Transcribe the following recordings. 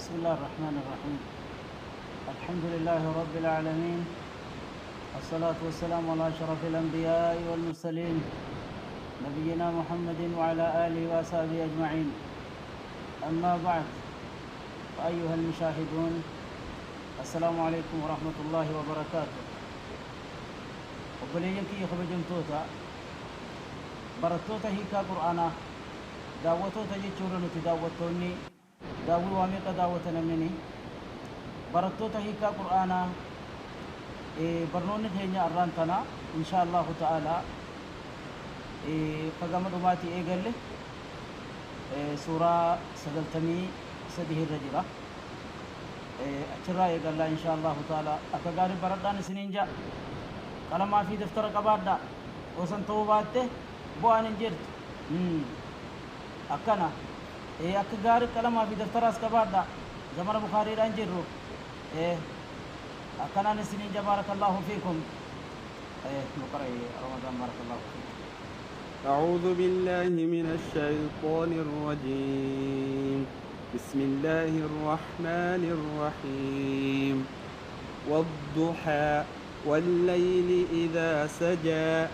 بسم الله الرحمن الرحيم. الحمد لله رب العالمين، الصلاة والسلام على أشرف الأنبياء والمرسلين، نبينا محمد وعلى آله وصحبه أجمعين. أما بعد، فأيها المشاهدون، السلام عليكم ورحمة الله وبركاته. Obboleeyyan kiyya kabajamtoota, barattoota hiikaa qur'aanaa, daawwattoota jechuudha. Nuti daawwattoonni daawwii waa meeqa daawwata namni. Barattoota hiikaa qur'aanaa, barnoonni keenya arraan tana insha Allahu ta'ala kagama dhumaatii eegalle suuraa 93 irra jira. Achirraa eegallaa insha Allahu ta'ala. Akka gaarii baradhaan isiniin ja'a. Qalamaa fi daftara qabaadhaa. Osan ta'uu baatte bu'aan hin jirtu. Akkana akka gaarii qalamaa fi daftaraas qabaadhaa. Zamana Bukaariidhaan jirru. Akkanaan isiniin ja. Baarakallahu fiikum. Nu qara Ramadaan. Baarakallahu fiikum. أعوذ بالله من الشيطان الرجيم. بسم الله الرحمن الرحيم. والضحى والليل إذا سجى،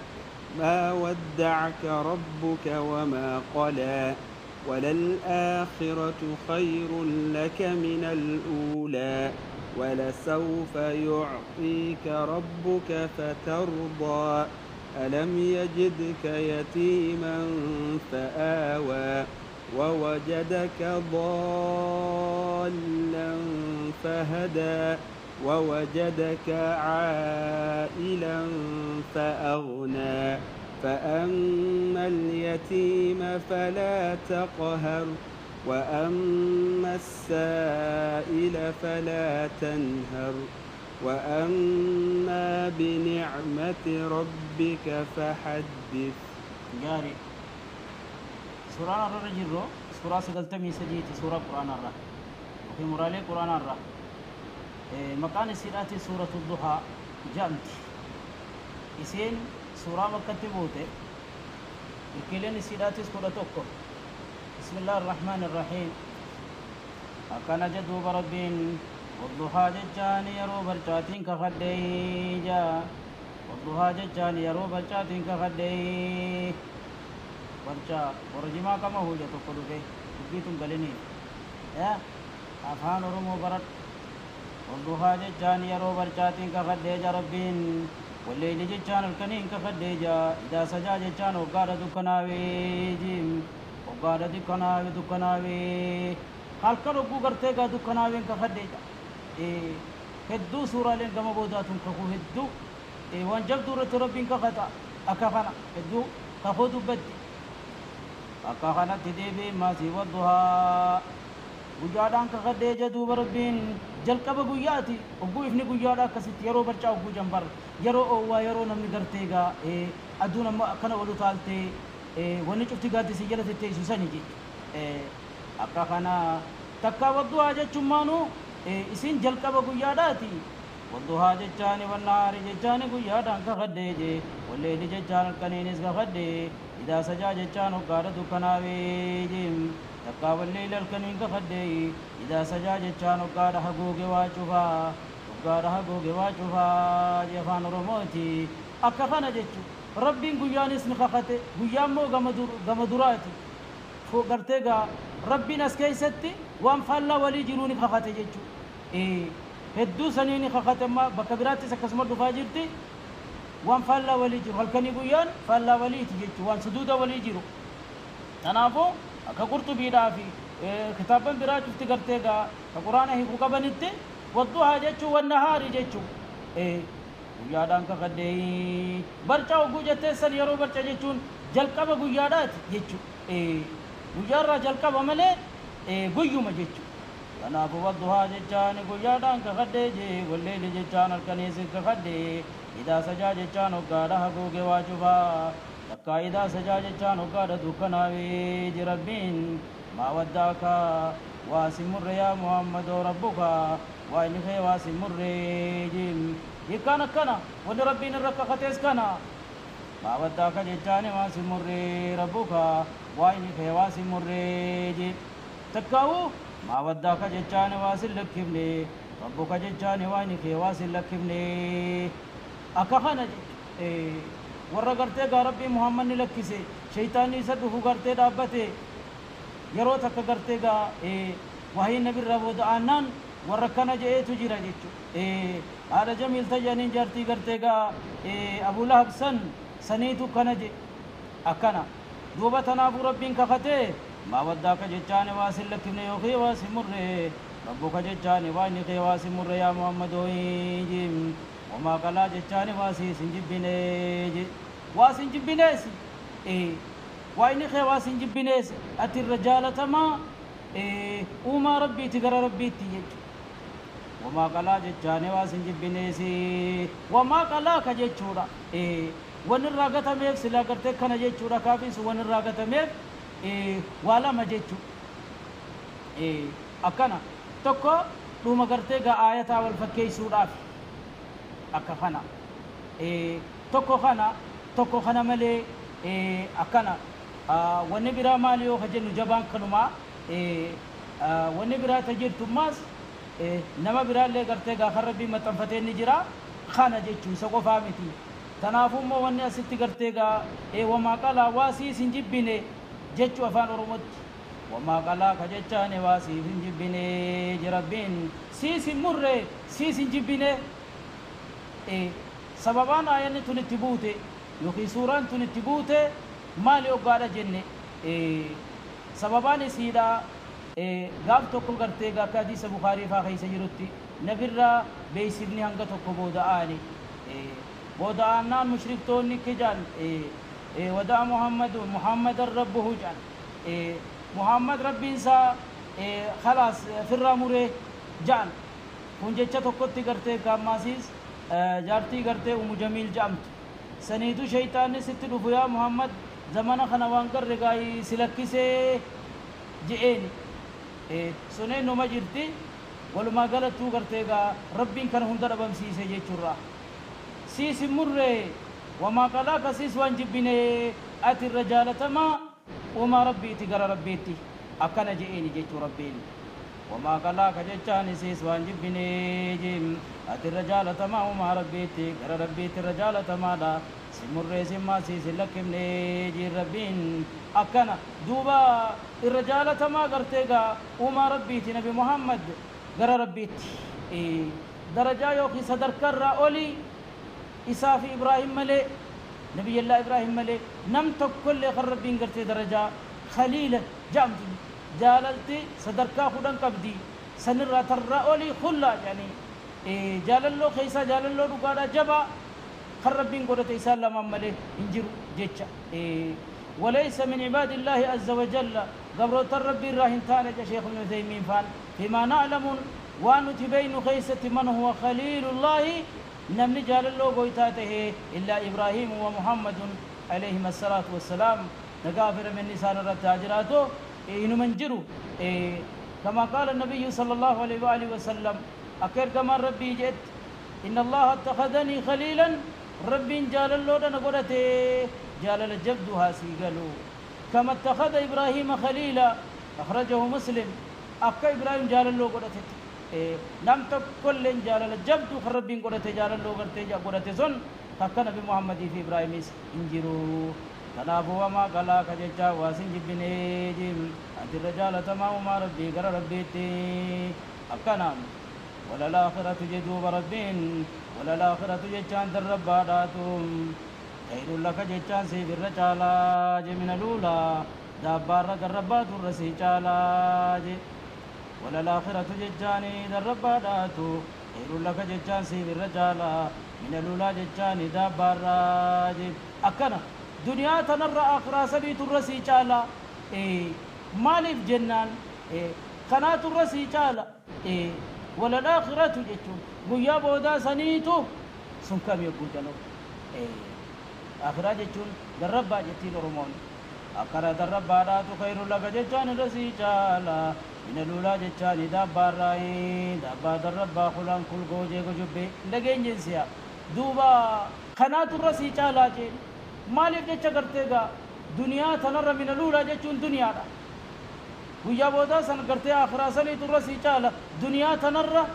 ما ودعك ربك وما قلى، وللآخرة خير لك من الأولى، ولسوف يعطيك ربك فترضى، ألم يجدك يتيما فآوى، ووجدك ضالا فهدى، ووجدك عائلا فأغنى، فأما اليتيم فلا تقهر، وأما السائل فلا تنهر، وأما بنعمة ربك فحدث. Gaarii. Suuraan irra jirru suuraa 93ti. Suuraa quraanarra yookiin muraalee quraanarra maqaan isiidhaati Suuratu Duhaa jedhamti. Isiin suuraa Makkatti buute. Irkiileen isiidhaatis 11. بسم الله الرحمن الرحيم. Akkana jedhuuba Rabbiin: والضحى jechaan yeroo barcaatiin kakadhee jaa. والضحى jechaan yeroo barcaatiin kakadhee. Barcaa warra jimaa qama huja tokko dhufe dubbiitun galiniif afaan Oromoo baradhu. والضحى jechaan yeroo barcaatiin kakadhee ja Rabbiin. والليل jechaan halkaniin kakadhee ja. إذا سجى jechaan hoggaadha dukkanaawee jim. Hoggaadha dukkanaawe dukkanaawee halkan hogguu gartee gaa dukkanaaween kakadhee ja. Hedduu suuraaleen gama boodaatun kakuu hedduu waan jabduu irratti Rabbiin kakata. Akka kana hedduu kakuu dubbatti. Akka kanatti deebi'ee maasii والضحى guyyaadhaan kakadhee jedhuuba Rabbiin. Jalqaba guyyaati, hogguu ifni guyyaadha akkasitti yeroo barcaa hogguu jambar yeroo oowwaa yeroo namni gartee gaa aduun amma akkana olu taaltee wanni cufti gaaddisii jala tetteessu sani jechuudha. Akka kana takkaa والضحى jechuun maanuu isin jalqaba guyyaadhaati. والضحى jechaani والنهار jechaani guyyaadhaan kakadhee jee. والليل jechaan halkaniinis kakadhee. إذا سجى jechaan hoggaadha dukkanaawee jee. Takkaa والليل halkaniin kakadhee. إذا سجى jechaan hoggaadha haguuge waa cufaa, hoggaadha haguuge waa cufaa jee afaan Oromooti. Akka kana jechu Rabbiin guyyaanis ni kakate. Guyyaan moo gama duraati gartee gaa. Rabbiin as keessatti waan faallaa walii jiruu ni kakate jechu. Hedduu sanii ni kakate. Amma bakka biraattis akkasuma dhufaa jirti. Waan faallaa walii jiru, halkanii guyyaan faallaa waliiti jechu, waan suduuda walii jiru. Kanaafuu akka Qurxubiidhaa fi kitaaban biraa cufti gartee gaa ka quraana hiikuu qabanitti, والضحى jechuu والنهار jechuu guyyaadhaan kakadhee. Barcaa hogguu jetteessan yeroo barca jechuun jalqaba guyyaadhaati jechuu. Guyyaarraa jalqaba malee guyyuma jechuu. Kanaafuu والضحى jechaan guyyaadhaan kakadhee jee. والليل jechaan halkaniis kakadhee. إذا سجى jechaan hoggaadha haguuge waa cufaa. Takkaa إذا سجى jechaan hoggaadha dukkanaawee ji. Rabbiin ما ودعك waa si murre yaa Muhammadoo ربك waa inni kee waa si murre jim. Hiikkaan akkana. Wanni Rabbiin irra kakatees kana. ما ودعك jechaani waa si murre ربك waa inni kee waa si murre jim. Takkaa'u maa waddaaka jechaan waa sin lakkifne, rabbuka jechaan waan kee waa sin lakkifne. Akka kana warra gartee gaa Rabbii Muhammad ni lakkise, shaytaanni isa dhufu gartee dhaabbate yeroo takka gartee gaa wahii nabirraa booda aannaan warra kana je'eetu jira jechuudha. Haadha Jamiil tajaaniin jaartii gartee gaa Abu Lahab san saniitu kana je akkana. Duuba tanaafuu Rabbiin kakatee maa waddaaka jechaan waa sin lakkifne yookiin waa sin murre, rabbuka jechaan waa inni kee waa sin murre yaa Muhammadoo. Wamaa qalaa jechaan waa sin jibbine, waa sin jibbinees, waa inni kee waa sin jibbinees, ati irra jaalatamaa uumaa Rabbiiti gara Rabbiitti jechuudha. Wamaa qalaa jechaan waa sin jibbinees, wamaa qalaa ka jechuudha. Wanni irraa gatameef silaa gartee kana jechuudha. Kaafiin sun wanni irraa gatameef waa lama jechuudha. Akkana tokko dhuma gartee gaa aayataa wal fakkeessuudhaaf akka kana tokko kana tokko kana malee akkana wanni biraa maali yoo ka jennu jabaan kanumaa. Wanni biraa ta jirtummaas nama biraallee gartee gaa kan Rabbiin maxxanfatee ni jira kana jechuu isa qofaa miti. Kanaafuu immoo wanni asitti gartee gaa wamaa qalaa waa siis hin jibbine jechuu afaan Oromootti. Wamaa qalaa ka jechaan waa siif hin jibbine je Rabbiin, siis hin murre, siis hin jibbine. Sababaan aayanni tun itti buute yookiin suuraan tun itti buute maali hoggaadha jenne, sababaan isiidha gaaf tokko gartee gaa akka hadiisa Bukaarii faa keessa jirutti nabirraa beeksifni hanga tokko booda aane. Booda aannaan mushriktoonni kijaan wadaa Muhammadun Muhammadan rabbuhu jedhan, Muhammad Rabbiin isaa khalaas firraa muree ja'an. Kun jecha tokkotti gartee gaammaasiis jaartii gartee Umu Jamiil jedhamtu saniitu shayxaanni sitti dhufu yaa Muhammad zamana kana waan garre gaayii si lakkisee je'eeni. Suneen numa jirti. Walumaa galattuu gartee gaa Rabbiin kana hunda dhabamsiise jechuurraa siis hin murre, wamaa qalaaka siis waan jibbine, ati irra jaalatamaa uumaa Rabbiiti gara Rabbiitti akkana je'eeni jechuu Rabbiin. Wamaa qalaaka jechaan siis waan jibbine je, ati irra jaalatamaa uumaa Rabbiitti gara Rabbiitti irra jaalatamaadha, si murree simmaa siis hin lakkifne jiin Rabbiin akkana. Duuba irra jaalatamaa gartee gaa uumaa Rabbiiti Nabi Muhammad gara Rabbiitti darajaa yookiin sadarkaa irraa olii isaa fi Ibraahim malee, Nabiyyallaa Ibraahim malee nam tokkollee kan Rabbiin gartee darajaa khaliila jedhamtu jaalalti sadarkaa 10 qabdi sanirraa tarraa olii kullaa jedhanii jaalalloo keessaa jaalalloo dhugaadhaa jabaa kan Rabbiin godhate isaan lamaan malee hin jiru jecha. وليس من عباد الله عز وجل قبروت ربي راهن تانا شيخ ابن عثيمين فان فيما نعلم وأن تبين خيسة من هو خليل الله نمني جال الله قويتاته إلا إبراهيم ومحمد عليهما الصلاة والسلام. نقافر من نسان التاجراته إنه منجرو كما قال النبي صلى الله عليه وآله وسلم أكير كما ربي جئت إن الله اتخذني خليلا ربي جال الله نقولته جال الجبدها سيقالو كما اتخذ إبراهيم خليلا أخرجه مسلم. أكا إبراهيم جال الله قولته نم تكل جال الجبد خربين قولته جال الله قولته قولته زن كان نبي محمد في إبراهيم إنجرو. تنافو وما قلا كججا واسن جبني أنت الرجال تمام ما ربي قر ربي أكنا ولا الآخرة جدوب ربين ولا الآخرة ججان درباداتهم خير لك ججان سيف الرجال من الأولى دابار دربات الرسي ولا الآخرة ججان دربادات خير لك ججان سيف الرجال من الأولى ججان دابار أكنا دنيا تنرى آخرة سبيت الرسي چالا مالف جنان قناة الرسي چالا ولا الآخرة جتون قيا بودا سنيتو سنكم يقول جنو آخرة جتون دربا جتين رمون آخرة دربا راتو خير لك جتان الرسي چالا من الأولى جتان دابا راي دابا دربا خلان كل گوجے گجبے لگیں جنسیا دوبا قناة الرسي چالا جين مالك جچ کرتے گا دنیا تنر من الاولى جچون دنیا دا Guyyaa boodaa san gartee akhiraa saniitu irra sii caala duniyaa tanarra.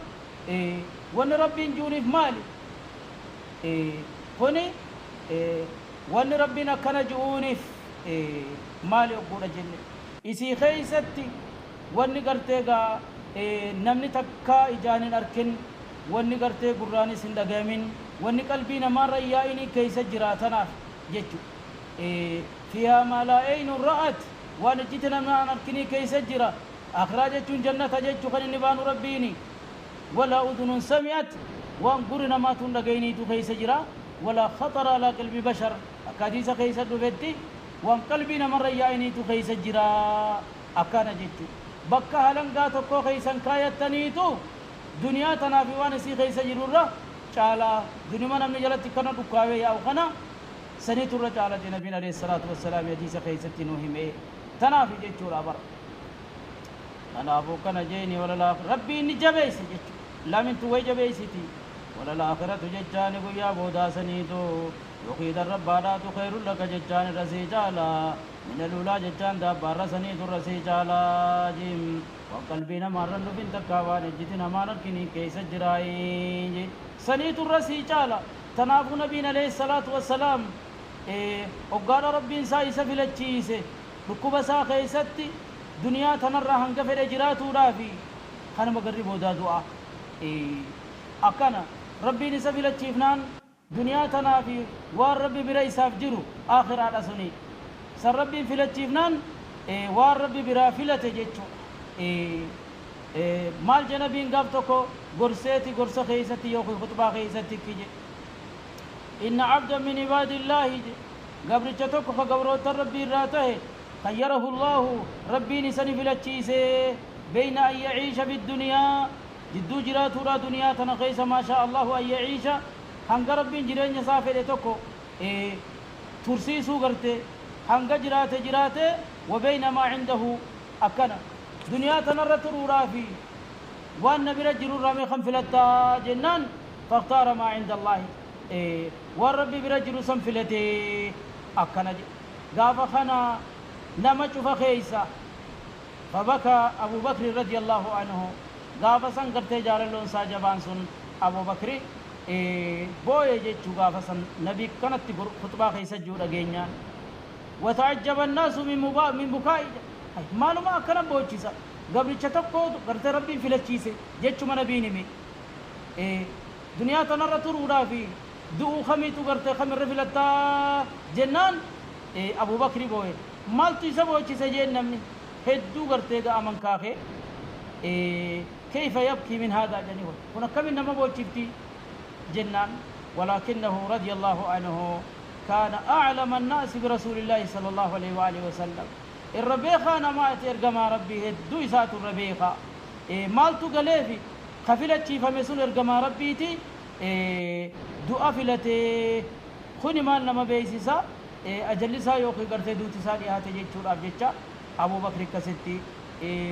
Wanni Rabbiin juuniif maali? Kuni wanni Rabbiin akkana ju'uuniif maali ogguudha jenne, isii keeysatti wanni gartee gaa namni takkaa ijaan hin arkin, wanni gartee gurraanis hin dhagayamin, wanni qalbii namaarra yaa'inii keeysa jira. Tanaaf jechu fiihaa maa laa eynun ra'at, waan ijjiti namaan arkinii keeysa jira. Akhiraa jechuun jannata jechu kan inni baanu Rabbiini. Walaa udunun sami'at, waan gurri namaatu hin dhagayiniitu keeysa jira. Walaa khaxara alaa qalbi bashar, akka hadiisa keeysa dhufetti waan qalbii namarra yaa'iniitu keeysa jira. Akkana jechu bakka halangaa tokko keeysan kaayattaniitu duniyaa tanaa fi waan isii keeysa jirurra caalaa. Dunima namni jalatti kana dhukkaawee yaa'u kana saniitu irra caala je Nabiin alayhi salaatu wassalaam hadiisa keeysatti nu hime. Tanaaf jechuudha bara. Kanaafuu kana jeeni walal Rabbiin ni jabeeyse jechu lamintu way jabeeysiti. Walal aakhiratu jechaani guyyaa boodaa saniitu yookiin rabbaadhaatu khayrun laka jechaan irra sii caala min aluulaa jechaan daabbaarra saniitu irra sii caalaa jim waan qalbii namaarra dhufin takkaa waan ejjiti namaan arkinii keeysa jiraayi saniitu irra sii caala. Tanaafuu Nabiin alayhi salaatu wassalaam hoggaadha Rabbiin isaa isa filachiise dhukkuba isaa keeysatti duniyaa tanarraa hanga fedhe jiraatuudhaafi kanuma garri boodaa du'a akkana Rabbiin isa filachiifnaan duniyaa tanaafi waan Rabbi bira isaaf jiru aakhiraadha suni san Rabbiin filachiifnaan waan Rabbi biraa filate jechu. Maal je Nabiin gaaf tokko gorseeti gorsa keeysatti yookiin khutbaa keeysatti kije inna abda min ibaadillaahi je gabricha tokko ka gabroota Rabbii irraa tahe خيره الله ربي نسني فلتشيسه بين أن يعيش في الدنيا جدو جراتو را دنيا تنخيس ما شاء الله أن يعيش هنگ ربي جرين سافر توكو ترسيسو غرتي هنگ جراته جراته وبين ما عنده أكنا دنيا تنر ترورا في وان نبي رجل رامي خنفلتا جنان فاختار ما عند الله والرب برجل سنفلتي أكنا غاف خنا نما شوف خيسا. فبكى أبو بكر رضي الله عنه غاف سن قرتي جاللون ساجبان سن أبو بكر بوي جيتشو غاف سن نبي كانت خطبة خيسا جورا جينيا. وتعجب الناس من بكائي معلومة أكنا بوجيسا قبل شتكو قرتي ربي في الشيسة جيتشو من نبي نمي دنيا تنرى ترورا في دو خميتو قرتي خمر رفلتا جنان أبو بكر بوي مالتو isa boochise jeen namni hedduu gartee ga aman kaake كيف يبكي من هذا جنيه هنا كم نما بوچفتي جنان. ولكنه رضي الله عنه كان أعلم الناس برسول الله صلى الله عليه وآله وسلم. الربيخة نما ارغما ربي هدو إسات الربيخة مالتو قليفي خفلت شي فمسون ارغما ربيتي دعا فلتي خوني مال نما بيسيسا أجلسا يوخي قرتي دوتي سالي هاتي جيتشور أبجيتشا أبو بكر كستي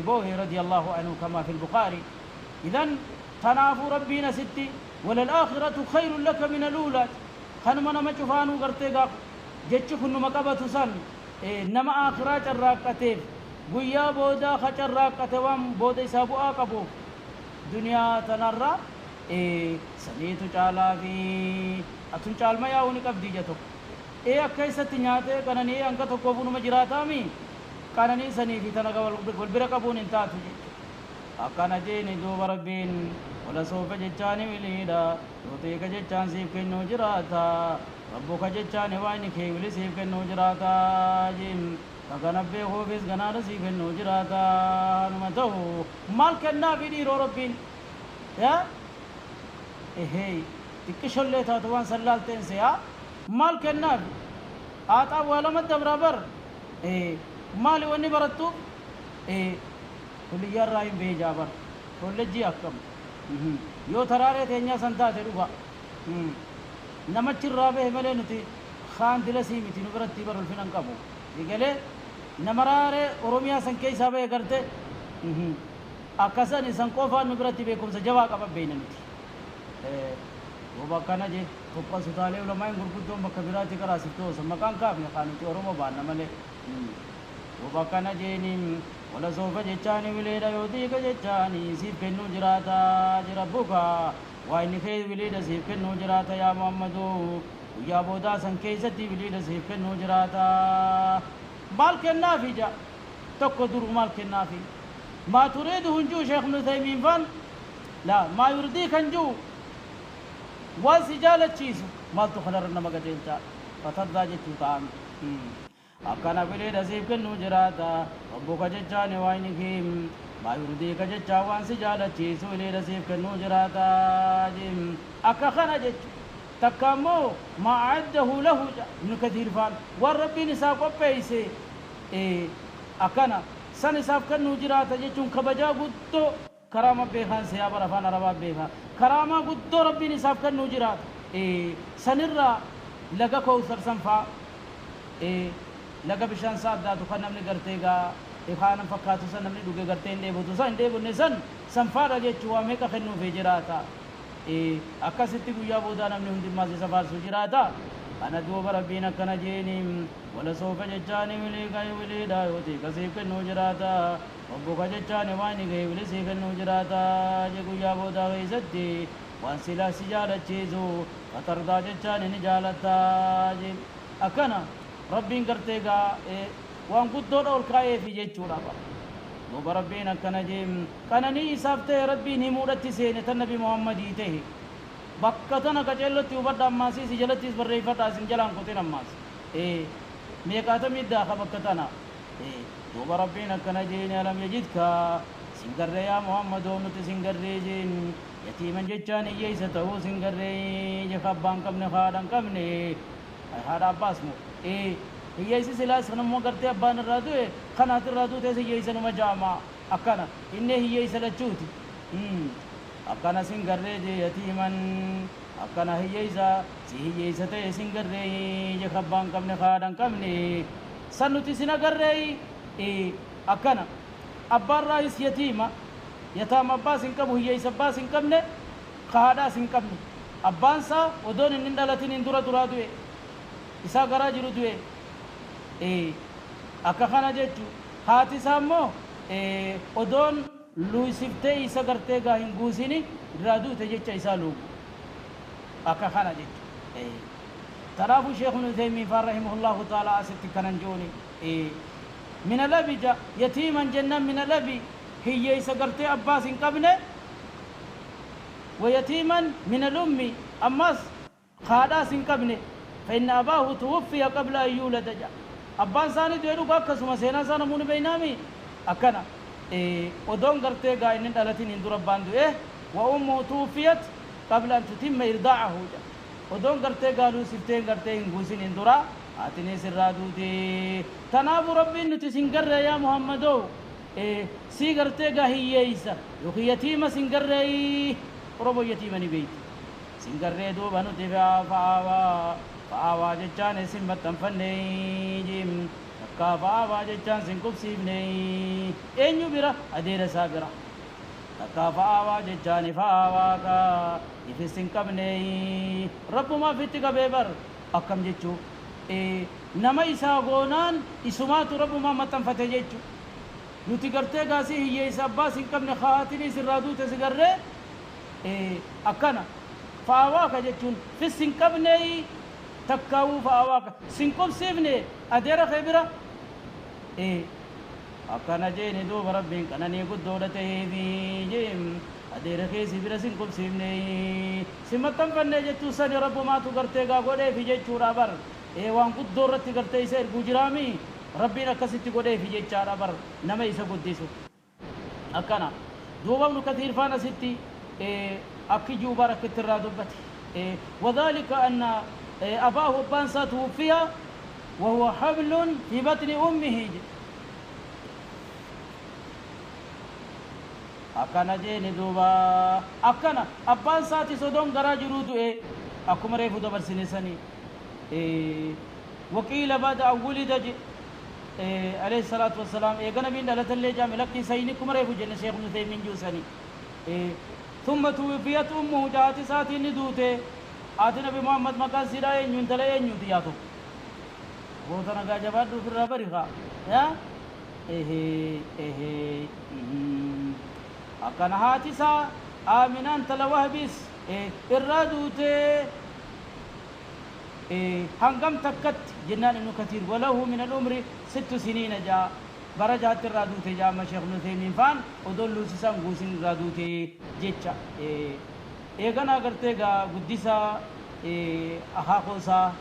بوه رضي الله عنه كما في البخاري. إذن تنافو ربنا ستي وللآخرة خير لك من الأولى خنما نما شوفانو قرتي قاق جيتشو خنو مقابة سن نما آخرات الراقتيف قويا بودا خش الراقتوام بودا يسابو آقبو دنيا تنرى سنيتو چالا في أتون چال ما ياوني قبدي جتو akka isatti nyaatee qananii hanga tokkoof numa jiraataami qananii sanii fi tana wal bira qabuun hin taatu jechuudha. Akkana jeeni duuba Rabbiin wala soofa jechaani miliidha yootiika jechaan siif kennuu jiraata rabbuka jechaani waan kee wili siif kennuu jiraata jeen kakana beekuufis ganaadha siif kennuu jiraata numa ta'u maal kennaafi dhiiroo Rabbiin yaa ehee xiqqishollee taatu waan sallaalteen se'aa maal kennaaf aaxaa waa lama dabraa bar maali wanni barattuuf kulliyyaarraa hin beejaa bar kollejjii akkam yoo taraaree teenyaa san taate dhuga namachirraa bahe malee nuti kaan dilasii miti nu biratti bar ulfina hin qabu egalee nama raaree Oromiyaa san keessaa bahe garte akkasan isan qofaan nu biratti beekumsa jabaa qaba beeyna nuti. Duuba akkana jee tophasutaalee ulamaan gurguddoon bakka biraatti karaasiftoo maqaan kaafne kaanuti Oromoo baanna malee. Duuba akkana jeeni ولسوف جتاني وليدا يوديك جتاني سيف كنو جراتا ربك وإن خير وليدا سيف كنو جراتا يا محمد ويا بودا سن كيستي وليدا سيف كنو جراتا مال كنافي جا تقدر مال كنافي ما تريده هنجو شيخ ابن تيمين فان لا ما يرضيك هنجو وسجالة تشيسو مال تخلر النما قجلتا فترضى جتو طعام أكنا وليدا سيف كنو جراتا ربك جتاني وإنكيم ما يرضيك جتا وان سجالة تشيسو وليدا سيف كنو جراتا جيم أكخنا جتو تكامو ما أعده له ابن كثير فان والرب نساء قبيسي إيه أكنا سن كنو جراتا جتون كبجا قدو كرامة بيخان سيابا رفان رباب بيخان كرامة قدو ربي نساف كنو جراتا إيه سنرى لغا كوثر سنفا إيه لغا بشان ساد داتو خنم نغرتيغا إخانم فكاتو سنم ندوغي غرتين ديبوتو سن ديبو نسن سنفا رجتشوا ميكا خنو في جراتا إيه أكاسيتي قويا بودا نمني هندي مازي سفار سجراتا أنا دوب ربينا كنا جيني ولا سوف جتاني ولي غاي ولي دايوتي كسيف كنو جراتا ربك جتاني واني غاي ولي سيف كنو جراتا جقويا بودا غيزتي وان سلا سجالة چيزو فترضى جتاني نجالتا جي أكنا ربين قرتيغا وان قدور أول كاي في جيتشورا دوب ربينا كنا جيم كنني إسافتي ربي نمورتي سينة النبي محمد يتهي bakka tana qaceellotti hubadha ammaasii si jalattis barreeffadha isin jalaan kutin ammaas meeqaatamii daaka bakka tana duuba rabbiin akkana jeeni alam yajidka sin garree yaa muhammadoo nuti sin garree jeen yatiiman jechaan hiyyeeysa ta'uu sin garree jefa abbaan qabne haadha hin qabne haadha abbaas moo hiyyeeysi silaas kanammoo gartee abbaan irraa du'e kanaat irraa duutees hiyyeeysa numa jaama akkana inni hiyyeeysa lachuuti akkana sin garree jee yatiiman akkana hiyyeeysa si hiyyeeysa ta'e sin garree jefa abbaan qabne haadha hin qabne san nuti sin agarree akkana abbaan raayis yatiima yataama abbaas hin qabu hiyyeeysa abbaas hin qabne haadhaas hin qabne abbaan isaa odoon inni hin dhalatin hin dura duraa du'e isaa garaa jiru du'e akka kana jechu haati isaa immoo odoon luusiftee isa gartee gaa hin guusini irraa duute jecha isaa luugu akka kana jechu tanaafu sheekh ibnu uthaymiin faan rahimahullahu taala asitti kanan jooni min alabi ja yatiiman jennaan min alabi hiyyeeysa gartee abbaas hin qabne ويتيما من الأم أماس خاداس قبنه فإن أباه توفي قبل أن يولد جا أبان ساني دويرو باكسuma seenaa isaa namoonni beeynaami akkana odoon gartee gaa inni dhalatin hin dura abbaan du'e wa ummuhu tuwufiyat qabla an tutimma irdaacahu ja odoon gartee gaa luusifteen gartee hin guusin hin dura haatinis irraa duute tanaafu rabbiin nuti sin garree yaa muhammadoo sii gartee gaa hiyyeeysa yookiin yatiima sin garree oromoo yatiima ni beeyti sin garree duuba nuti fa'aawaa fa'aawaa jechaan isin maxxanfanne jim takkaa fa'aawaa jechaan sin qubsiifne eenyu bira adeera isaa bira takkaa fa'aawaa jechaan fa'aawaa kaa ifis hin qabne rabbumaaf itti qabee bar akkam jechuu nama isaa goonaan isumaatu rabbumaa maxxanfate jechuu nuti gartee gaasii hiyyeessa abbaas hin qabne haatinis irraa duute si garree akkana fa'aawaa jechuun fis hin qabne takkaawuu fa'aawaa sin qubsiifne adeera kee bira akkana jeeni duuba rabbiin qananii guddoodha ta'eefi jeem adeera kee si bira sin qubsiifne si maxxanfanne jechuu sani rabbumaatu gartee gaa godheefi jechuudha bar waan guddoo irratti gartee isa erguu jiraami rabbiin akkasitti godheefi jechaadha bar nama isa guddisu akkana duuba ibnu kathiir faana sitti akki juubar akkitti irraa dubbate وذلك أن أباه بانسا توفي وهو حبل في بطن أمه akkana jeeni duuba akkana abbaan isaati sodoon garaa jiruu du'e akkuma reefu dabarsine sanii waqiila bada an wulida je alayhi salaatu wassalaam eega nabiin dhalatallee jaame lakkii sayni akkuma reefu jenne sheekh ibnu taymiin juusanii ثم توفيت أمه jaati isaatiin ni duute haati nabi muhammad maqaan siidhaa eenyu intala eenyuti yaa tokko goota nagaa jabaadhu ofirraa bari kaa yaa Akkana haati isaa Aaminaan tala Wahbis irraa duutee hangam takkatti jennaan Ibnu Katiir walahu min al-umri sittu siniina jaa bara jaatti irraa duute jaa amma Sheekh Ibnu faan odoon luusisaan guusin irraa duute jecha eeganaa gartee gaa guddisaa akaakoo isaa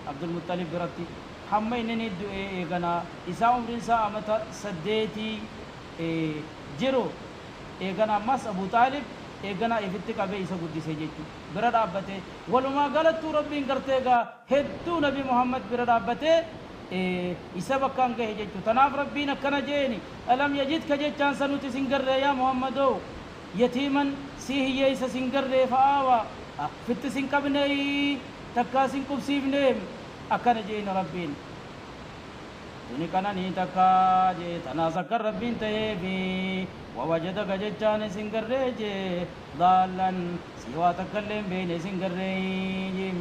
Abdulmuxalib biratti hamma inni ni du'e eeganaa isaa umriin isaa amata 8 jiru eeganaa ammas Abu Xaalib eeganaa ifitti qabee isa guddise jechuudha bira dhaabbate walumaa galattuu Rabbiin gartee gaa hedduu Nabi Muhammad bira dhaabbatee isa bakkaan gahe jechuudha. Tanaaf Rabbiin akkana jeeni alam yajidka jechaan sanuti sin garree yaa Muhammadoo yatiiman si hiyyeessa sin garree fa'aawa fitti sin qabnee takkaa sin qubsiifnee akkana jeeni Rabbiin. Tuni kananii takkaa jee tanaas akka Rabbiin ta'eefi wawajadaka jechaan isin garree jee daallan si waa takka illee hin beekne isin garree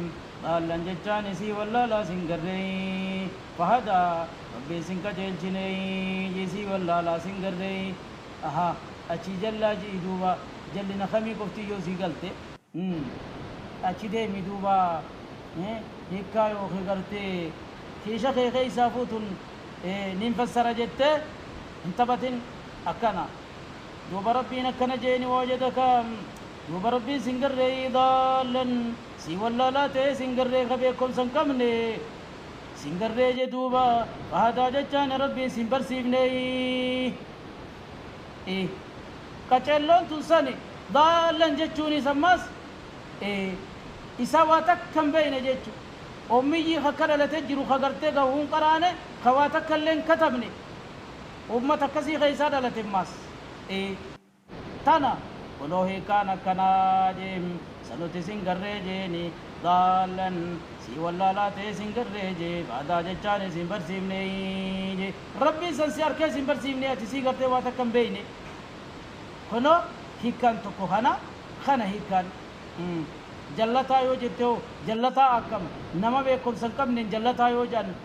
daallan jechaan isii wallaalaa isin garree fahadaa Rabbi isin qajeelchine isii wallaalaa isin garree aha achi jallaa ji'i duuba jallina kamii qofti yoo sii galte achi deemi duuba hiikkaa yookiin gartee kiisha kee keessaa fuutun nin fassara jettee hin taphatin akkana duuba Rabbiin akkana jeeni wajadaka duuba Rabbiin sin garree daallan si wallaalaa ta'e sin garree ka beekumsa hin qabne sin garree je duuba fahadaa jechaan Rabbiin sin barsiifne qaceelloon tun sani daallan jechuunis ammas isa waa takka hin beekne jechuudha. Oomiyyi akka dhalatee jiru ka gartee gahuun qaraane ka waa takka illee hin katabne uummata akkasii keessaa dhalate ammas tana kunoo hiikaan akkanaa jeem sanuti sin garree jeeni daallan si wallaalaa ta'e sin garree jee baadaa jechaan isin barsiifne jee Rabbiin san si harkee sin barsiifne ati sii gartee waa takka hin beekne kunoo hiikaan tokko kana kana hiikaan jallataa yoo jette hoo jallataa akkam nama beekumsa hin qabneen jallataa yoo jedhan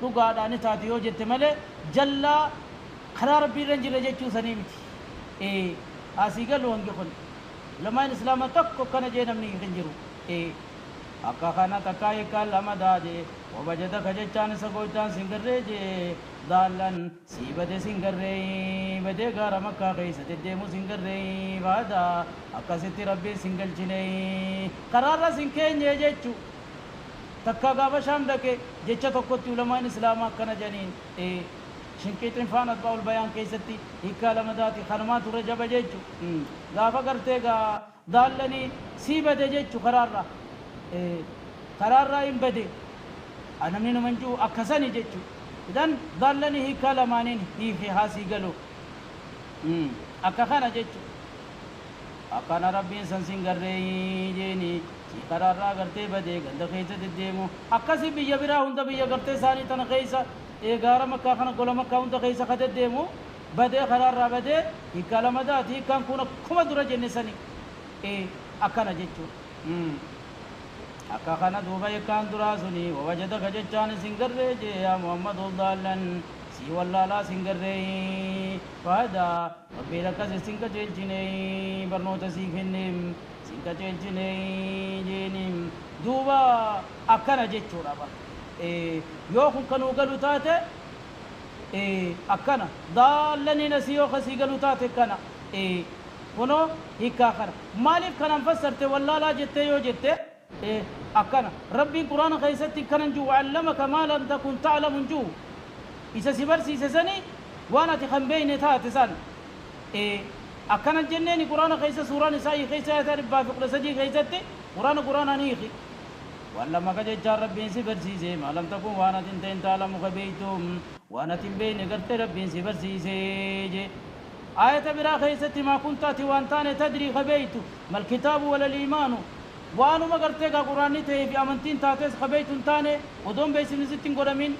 dhugaadhaan taate yoo jette malee jallaa karaa Rabbii irra hin jirre jechuu sanii miti. Asii galu hangi kun lamaan islaama tokko akkana jee namni hin jiru. Akka kana takkaa hiikkaan lama daajee wabajadaka jechaan isa gooftaan sin garree jee daallan sii bade sin garree badee gaara Makkaa keessa deddeemu sin garree baadaa akkasitti Rabbiin sin galchine karaarra sin keenye jechu takkaa gaafa Shaam dhaqe jecha tokkotti ulamaan islaamaa akkana jedhaniin Shinqiixin faan Atbaa'ul Bayaan keessatti hiikkaa lama daati kanumaa turre jaba jechu gaafa gartee gaa daallanii sii bade jechu karaarra karaarraa hin bade namni nama hin jiru akkasani jechu idan daallanii hiikkaa lamaaniin hiike haasii galu akka kana jechu akkana Rabbiin san sin garree jeeni si karaarraa gartee badee ganda keessa deddeemu akkasi biyya biraa hunda biyya gartee isaanii tana keessa gaara Makkaa kana gola Makkaa hunda keessa ka deddeemu badee karaarraa badee hiikkaa lama daati hiikkaan kun akkuma dura jenne sani akkana jechuudha. Akka kana duuba hiikkaan duraa suni wawajadaka jechaan isin garree jee yaa Muhammadu daallan si wallaalaa sin garree fahadaa Rabbiin akkas isin qajeelchine barnoota sii kenne sin qajeelchine jeeni duuba akkana jechuudha bara. Yoo kun kanuu galu taate akkana daallaniin asii yoo kasii galu taate kana kunoo hiikkaa kana maaliif kanaan fassarte wallaalaa jettee yoo jette akkana Rabbiin Quraana keessatti kanan jiru allamaka maa lam takun ta'lamu hin jiru isa si barsiise sanii waan ati kan beekne taate san akkana jenneeni Quraana keessa suuraan isaa keessa ayata 113 keessatti Quraana Quraanaan hiiki wallamaka jechaan Rabbiin si barsiise maa lam takun waan ati hin ta'in ta'lamu ka beektu waan ati hin beekne gartee Rabbiin si barsiise jee ayata biraa keessatti maa kunta ati waan taane tadrii ka beektu mal kitaabu wala liimaanu waanuma gartee gaa Quraanni ta'ee fi amantiin taates ka beektu hin taane odoon beeksifni sitti hin godhamin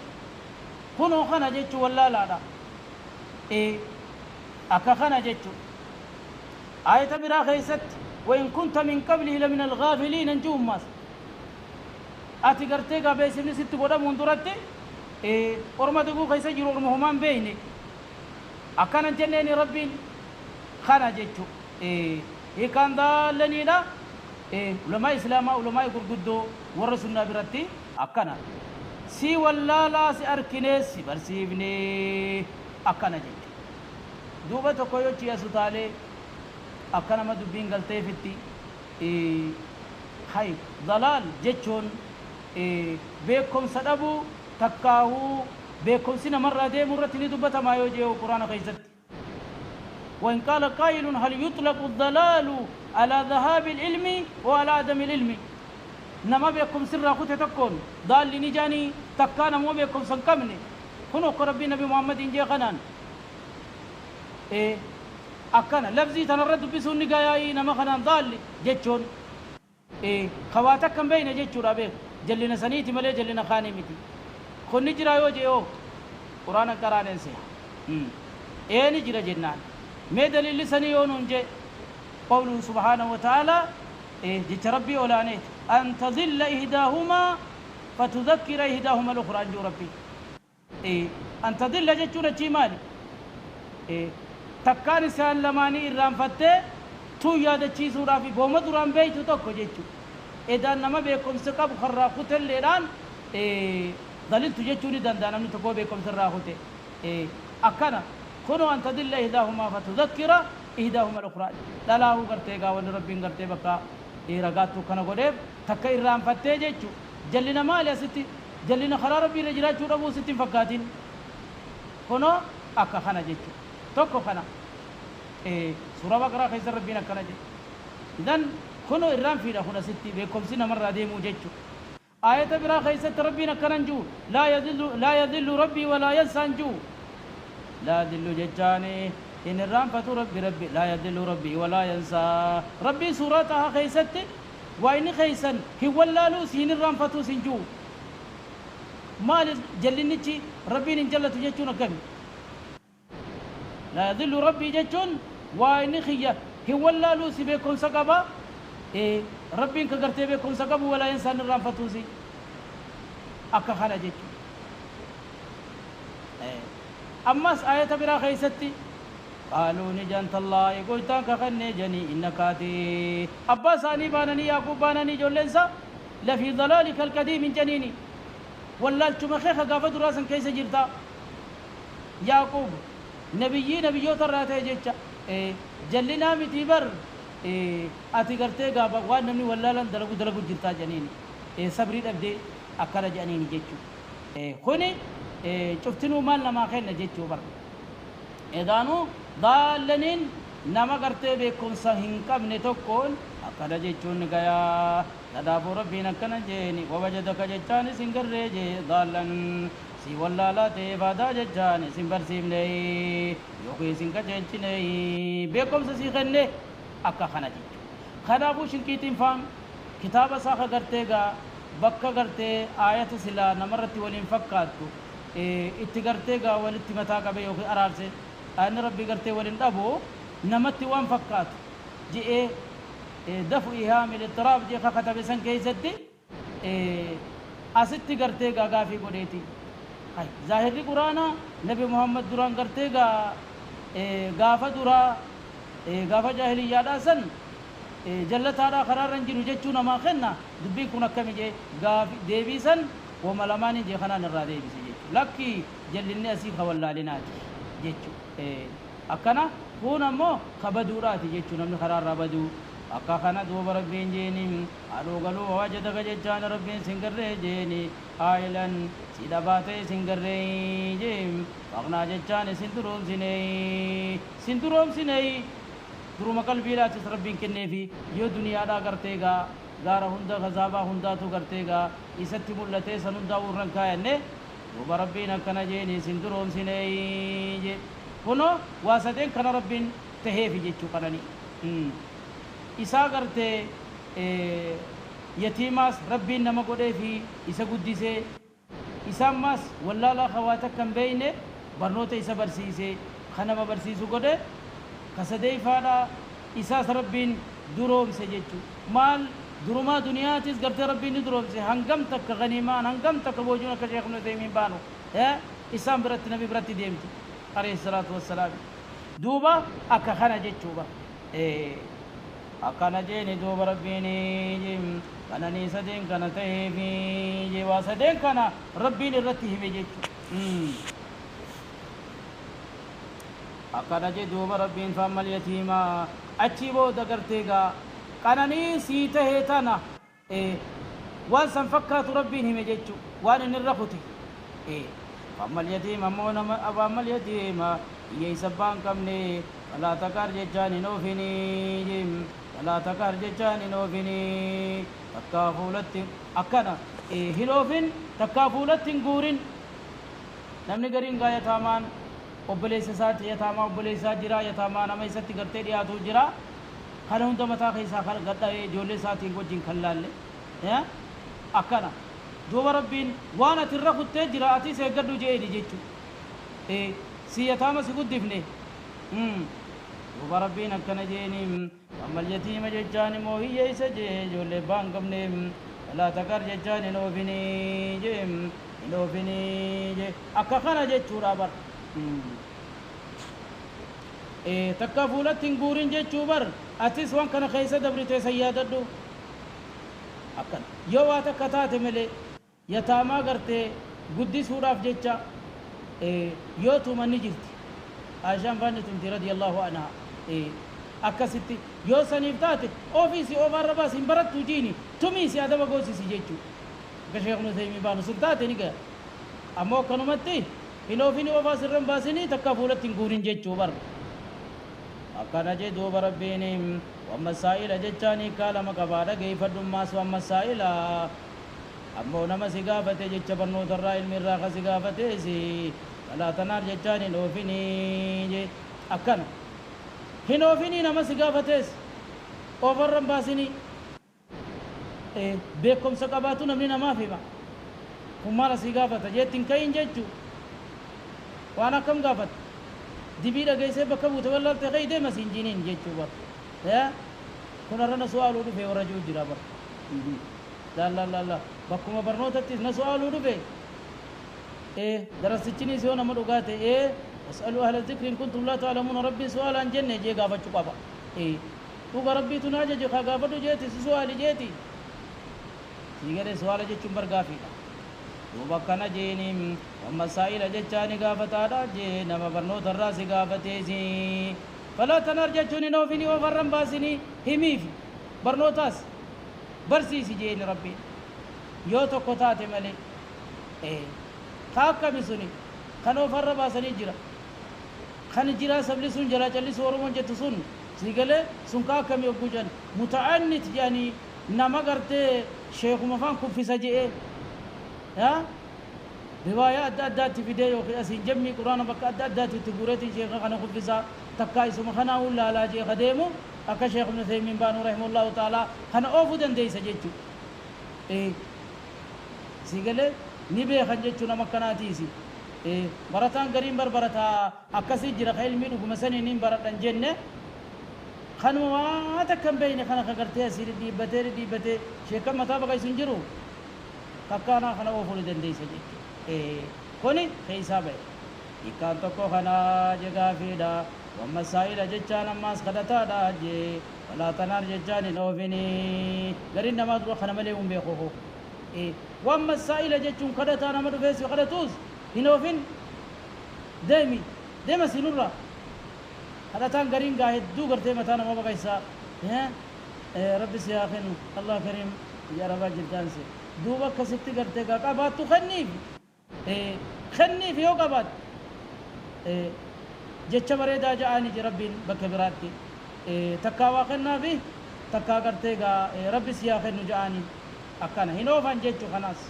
kunoo kana jechuu wallaalaadha. Akka kana jechuu ayata biraa keessatti وإن كنت من قبله لمن الغافلين نجوم ماس ati gartee gaa beeksifni sitti godhamuun duratti Orma daguu keessa jiru orma homaan beeyne akkana jenneeni Rabbiin kana jechu hiikaan daallaniidha. Ulamaa islaamaa, ulamaa gurguddoo warra sunnaa biratti akkana si wallaalaa si arkinee si barsiifnee akkana jechu. Duuba tokko yoo chi'asu taalee akka nama dubbiin galteefitti hay dalaal jechuun beekumsa dhabuu takkaahuu beekumsi namarraa deemuu irratti ni dubbatamaa yoo jee quraana keessatti. وإن قال قائل هل يطلق الضلال على ذهاب العلم وعلى عدم العلم؟ نما بكم سر كنت تكون ضال نجاني تكان مو بكم سنكمني كنو ربي نبي محمد إن جي خنان إيه أكنا لفظي تنرد بسون نجاي نما خنان ضال جتشون إيه خواتك كم بين جتشون أبي جلنا سنيتي ملي جلنا خاني متي خن نجرا يوجي أو قرآن قرآن سيا إيه نجرا جنان ما دليل لسني يونون جي قوله سبحانه وتعالى إيه جت ربي أولانيت أن تضل إهداهما فتذكر إهداهما الأخرى أنجو ربي إيه أن تضل جتشون تشيمالي إيه تكان سان لماني إرام فتة تو ياد تشي سورة في بوم درام بيت توكو جتشو إذا نما بكم سقب خرا قتل ليران إيه ضللت جتشوني دندان من تكو بكم سرا قتل إيه أكنا كنوا أن تضل إهداهما فتذكر إهداهما الأخرى لا لا هو قرتي قاول ربي قرتي بقى إيه رجعتو كنا قريب تك إرام فتة جتشو جلنا مال يا ستي جلنا خرا ربي رجلا شو ربو ستين فكاتين كنوا أكا خنا جتشو توكو خنا إيه سورة بقرة خيسر ربنا كنا جت إذن كنوا إرام في رخنا ستي بكم سنة مرة ديمو جتشو آية برا خيسر ربنا كنا نجو لا يذل لا يذل ربي ولا ينسى نجو لا يذل جتاني إن الرام فتو ربي ربي لا يذل ربي ولا ينسى ربي سورتها خيست وإن خيسن هو لا لوس إن الرام فتو سنجو مال جلنتي ربي نجلت جتون كم لا يذل ربي جتون وإن خيا هو لا لوس بكم سقبا إيه ربي كغرتي بكم سقب ولا ينسى إن الرام فتو سي أكا خلا جتون إيه أما آية برا خيستي قالوا نجنت الله قلتان كخني جني إنك آتي أبا ساني بانني يعقوب بانني جولنسا لفي ضلالك القديم جنيني ولا التمخيخ قافد راسا كيس جرتا يعقوب نبيي نبيو تراتي جيتشا إيه جلنا متي بر إيه آتي قرتي قابا وان نمني ولا لن دلقو دلقو جرتا جنيني إيه صبري أبدي أكرا جنيني جيتشو إيه خوني إيه شفتنو مالنا ما خيرنا جيتشو بر إذانو ضالنين نما قرتي بكم سهين كم نتوكل أكرا جيتشون غيا تدافو ربنا كنا جيني ووجدك جتاني سنگر ريجي ضالن سي ولا لا تفادا جتاني سنبر سيمني يوكي سنكا جيتشني بكم سسيخني أكا خنا جيتشو خنابو شنكيتين فام كتابة ساخة قرتي غا بكا قرتي آية سلا نمرتي ولين فكاتو itti gartee gaa walitti mataa qabee yookiin araarse ani rabbi gartee waliin dhabu namatti waan fakkaatu je'ee dafu ihaamil ittiraab jee kakatabe san keessatti asitti gartee gaa gaafii godheeti. Zaahirri quraanaa nabi Muhammad duraan gartee gaa gaafa duraa gaafa jaahiliyyaadhaa san jallataadhaa karaarra hin jiru jechuu namaa kenna dubbiin kun akkami jee gaafi deebii san wama lamaaniin jee kanaan irraa deebise jechuudha. Lakki jallinni asii kawallaalinaati jechuudha. Akkana kun ammoo kabaduudhaati jechuudha namni karaarraa baduu. Akka kana duuba rabbiin jeeni aduu galuu wajadaka jechaan rabbiin sin garree jeeni aayilan si dhabaatee sin garree jeen faqnaa jechaan isin duroomsinee sin duroomsinee duruma qalbiidhaatis rabbiin kenneefi yoo duniyaadhaa gartee gaa gaara hunda kazaabaa hundaatu gartee gaa isatti mul'atee san hundaa urran kaayanne duuba rabbiin akkana jeeni sin duroomsinee jee kunoo waa sadeen kana rabbiin taheefi jechuu kanani. Isaa gartee yatiimaas rabbiin nama godhee fi isa guddisee isaammaas wallaalaa hawaata kan beeyne barnoota isa barsiisee kan nama barsiisu godhe kasadeeyfaadha isaas rabbiin duroomse jechuu maal durumaa duniyaatis gartee rabbiin ni duroomse hangam takka ganiimaan hangam takka boojuun akka sheekh Ibnu Taymiin baanu Isaan biratti nabi biratti deemti alayhi salaatu wassalaam. Duuba akka kana jechuudha. Akkana jeeni duuba Rabbiin qananii sadeen kana ta'eefi waa sadeen kana Rabbiin irratti hime jechuudha. Akkana jee duuba Rabbiin faammal yatiimaa achii booda gartee gaa qananii sii tahee tana waan san fakkaatu Rabbiin hime jechuudha waan inni irra kute. Faammal yatiima ammoo nama faammal yatiima hiyyeessa abbaa hin qabne falaa taqhar jechaan hin oofinii falaa taqhar jechaan hin oofinii takkaa fuulatti akkana hin oofin takkaa fuulatti hin guurin. Namni gariin gaa yataamaan obboleessa isaati yataamaa obboleessaa jira yataamaa nama isatti gartee dhiyaatu jira kana hunda mataa keessaa gadha'ee ijoollee isaatiin wajjin kan laalle akkana duuba Rabbiin waan ati irra kuttee jira atis eeggadhu je'eeni jechuudha. Si yataama si guddifne duuba Rabbiin akkana jeeni ammal yatiima jechaan immoo hiyyeessa jee ijoollee abbaa hin qabne falaa taqhar jechaan hin oofinii jee hin oofinii jee akka kana jechuudha bar. Takka fuulatti hin guurin jechuu bar atis waan kana keessa dabrite san yaadadhu akkana yoo waa takka taate malee yataamaa gartee guddisuudhaaf jecha yoo tuman ni jirti. Aishaan faanni tumti radiyallahu anhaa akkasitti yoo saniif taate ofiisi ofaarra baasi hin barattu jiini tumiisi adaba goosisi jechuu akka Sheekh Nusaymiin baanu sun taate ni gaya. Ammoo akkanumatti hin oofini ofaa sirra hin baasinii takka fuulatti hin guurin jechuu bar. Akkana jee duuba Rabbiin wamma saa'ila jechaan hiikaa lama qabaa dhageeffadhummaas wamma saa'ila ammoo nama si gaafate jecha barnootarraa ilmi irraa ka si gaafateesi falaa tanaar jechaan hin oofinii jee akkana hin oofinii nama si gaafatees ofarra hin baasinii. Beekumsa qabaatu namni namaaf hima kun maal asii gaafata jeetti hin ka'iin jechuu waan akkam gaafata dibii dhageessee bakka buute wallaalte ka'ii deema siin jiniin jechuu bar. Kun har'a na su'aaluu dhufe warra jiru jira bar. Laal laal laal bakkuma barnootattis na su'aaluu dhufe darastichinis yoo nama dhugaa ta'e was'aluu ahla zikri in kuntum laa ta'lamuuna Rabbiin su'aalaan jenne jee gaafachuu qaba. Dhuga Rabbiitu na ajaje kaa gaafadhu jeeti si su'aali jeeti. Sii galee su'aala jechuun bar gaafiidha. Duuba akkana jeeni wamma saa'ila jechaani gaafataadha jee nama barnootarraa si gaafateesi. Falaa tanhar jechuun hin oofinii ofarra hin baasinii himiif barnootaas barsiisi jeeni Rabbiin yoo tokko taate malee ka akkami suni kan ofarra baasanii jira kan jiraa sabli sun jalaa callisuu Oromoon jettu sun sii galee sun ka akkami yogguu jedhan muta'annit jedhanii nama gartee sheekuma faan kuffisa je'ee riwaayaa adda addaatti fidee yookiin asiin jemmii quraana bakka adda addaatti itti guureetiin sheeka kana kuffisaa takkaa isuma kanaa laalaa jee ka deemu akka Sheekh Ibn Uthaymiin baanu rahimahullahu ta'ala kana oofuu dandeessa jechuudha. Sii galee ni beekan jechuu nama akkanaatiisi. Barataan gariin barbarataa akkasii jira ka ilmii dhuguma saniin hin baradhan jenne kanuma waa takka hin beekne kana ka gartee asii dhidhiibbatee dhidhiibbatee sheekan mataa baqaysu hin jiru kakkaanaa kana oofuu ni dandeessa jechuudha. Kuni keessaa ba'e. Hiikkaan tokko kanaa je gaafiidha. Wamma saa'ila jechaan ammaas kadhataadha jee falaa tanaar jechaan hin oofinii. Gariin namaa dura kana malee hin beeku. Wamma saa'ila jechuun kadhataa nama dhufee si kadhatuus hin oofin deemi deema sinurra. Kadhataan gariin gaa hedduu gartee mataa nama baqaysaa. Rabbi si haa kennu Allah kariim biyya arabaa jirtaan se. Duuba akkasitti gartee gaa qabaattu kenniif. Kenniif yoo qabaatte jecha bareedaa ja'aanii je Rabbiin bakka biraatti takkaa waa kennaafi takkaa gartee gaa Rabbi si haa kennu ja'aanii akkana hin oofan jechuu kanaas.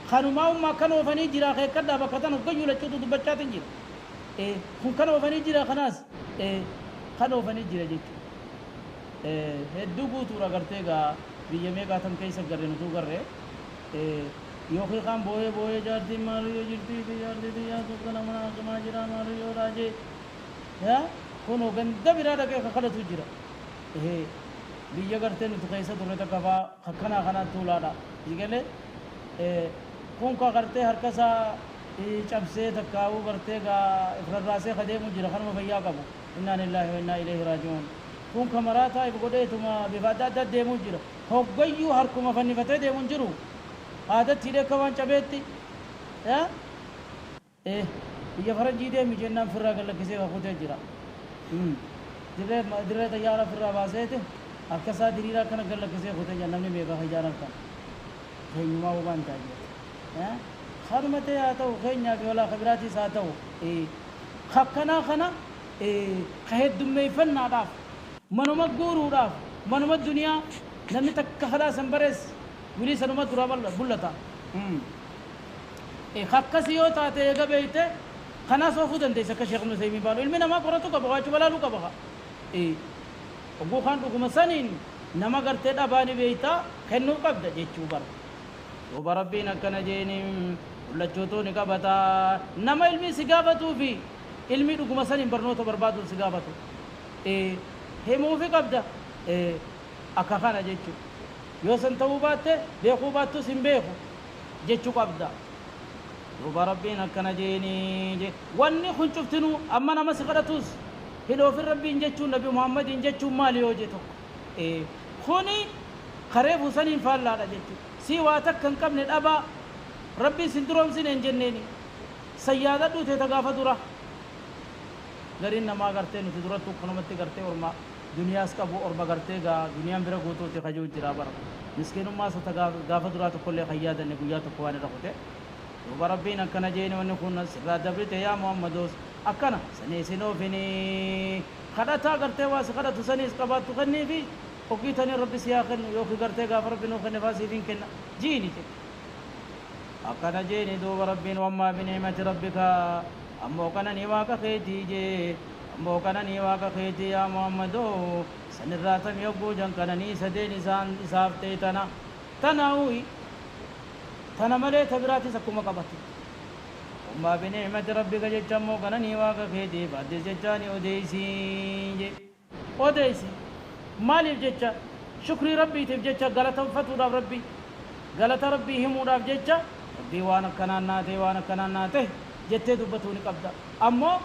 Kanumaa umma akkan oofanii jira keekkadhaa bakka tan hoggayyuu lachuutu dubbachaatiin jira. Kun kan oofanii jira kanaas kan oofanii jira jechuudha. Hedduu guutuudha gartee gaa biyya meeqaa tam keessa garre nutuu garre yookiin kaan booyee booyee jaartiin maaliyyoo jirtii fi jaartii xiyyaa tokko nama hakimaa jira maaliyyoo raajee kunoo ganda biraa dhaqee kakadhatu jira. Biyya gartee nuti keessa turre takka faa kakkanaa kanaa tuulaadha. Sigalee Kun ka gartee harka isaa cabsee takkaa'uu gartee gaa ifrarraasee kadeemu jira kanuma fayyaa qabu. Innaa lillaahi wa innaa ilayhi raaji'uun. Kun ka maraataa if godheetuma bifa adda addaa deemuu jira. Hoggayyuu harkuma fannifatee deemu hin jiru. Aadatti hidhee akka waan cabeetti. Biyya faranjii deemi jennaan firraa gallakkisee kakutee jira. Dirree xayyaara firraa baaseeti harka isaa diriiraa akkana gallakkisee kutee jira namni meeqa ijaaran kana. Keenyumaa waan ta'a. Kanuma ta'e haa ta'u keenyaa fi walaa kabiraatiis haa ta'u. Akkanaa kana ka heddummeeffannaadhaaf manuma guuruudhaaf manuma duniyaa namni takka kadhaa san barees wilii sanuma dura bullata. Akkasii yoo taate eega beeyte kanaas oofuu dandeessa akka Sheekh Ibnu Taymiin baalu ilmi namaa qoratu qaba waachuu balaaluu qaba. Oguu kaan dhuguma saniin nama gartee dhabaani beeytaa kennuu qabda jechuu bara. Duuba Rabbiin akkana jeeni mul'achuutuu ni qabata. Nama ilmi si gaafatuu fi ilmi dhuguma saniin barnoota barbaaduun si gaafatu. Himuufi qabda akka kana jechuu. Yoo san ta'uu baatte beekuu baattus hin beeku jechuu qabda. Duuba Rabbiin akkana jeeni wanni kun cuftinuu amma nama si kadhatus hidhoofin Rabbiin jechuun Nabi Muhammadiin jechuun maali yoo je tokko. Kuni kareefuu saniin faallaadha jechuudha. Si waa takka hin qabne dhabaa Rabbiin sin duroomsine hin jenneeni. Sayyaadadhuu teeta gaafa dura. Gariin namaa gartee nuti durattuu kanumatti gartee orma duniyaas qabu orma gartee gaa duniyaan bira guutuuti kajuu jira bara. Miskiinummaa isa gaafa duraa tokkollee kan yaadanne guyyaa tokko waan irra kute. Duuba Rabbiin akkana jeeni wanni kun sirraa dabrite yaa Muhammadoos akkana sanii sin oofini. Kadhataa gartee waa si kadhatu saniis qabaattu kenniifi ogiitanii Rabbi si haa kennu yookiin gartee gaafa Rabbi nuu kenne faa siif hin kenna jiini jedhe. Akkana jeeni duuba Rabbiin wammaa binicmati rabbika ammoo qananii waaqa keetii jee ammoo qananii waaqa keetii yaa Muhammadoo sanirraa tami yogguu jan qananii sadeen isaan isaaf ta'e tana tana uyi tana malee ta biraatis akkuma qabatu. Wammaa binicmati rabbika jecha ammoo qananii waaqa keetii faaddis jechaani odeysii jee odeysii. Maaliif jecha shukrii Rabbiitiif jecha galateeffatuudhaaf Rabbii galata Rabbii himuudhaaf jecha Rabbii waan akkanaan naa ta'e waan akkanaan naa ta'e jettee dubbatuu ni qabda. Ammoo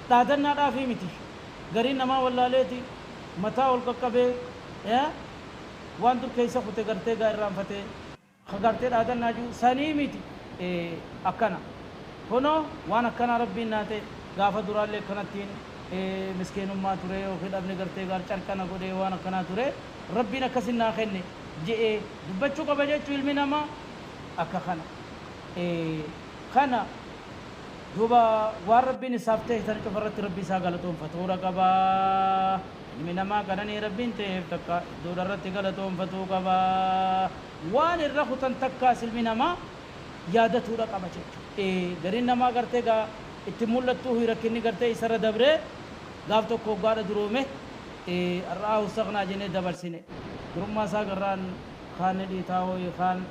dhaadannaadhaafii miti. Gariin namaa wallaaleeti mataa ol qaqqabee waan dur keessa kute gartee gaa irraanfatee gartee dhaadannaa jiru sanii miti akkana. Kunoo waan akkanaa Rabbiin naa ta'e gaafa duraallee akkanattiin miskiinummaa ture yookiin dhabni gartee gaar carqana godhee waan akkanaa ture Rabbiin akkasin naa kenne je'ee dubbachuu qaba jechuu ilmi namaa akka kana. Kana duuba waan Rabbiin isaaf ta'e tan cufa irratti Rabbi isaa galatoonfatuudha qaba. Ilmi namaa qananii Rabbiin ta'eef takka iddoodha irratti galatoonfatuu qaba. Waan irra kutan takkaas ilmi namaa yaadatuudha qaba jechuudha. Gariin namaa gartee gaa itti mul'attuu rakkinni gartee isarra dabree gaaf tokko hoggaadha duroome har'aa husaqnaa jennee dabarsine. Durummaa isaa garraan kaan dhiitaa ho'i kaan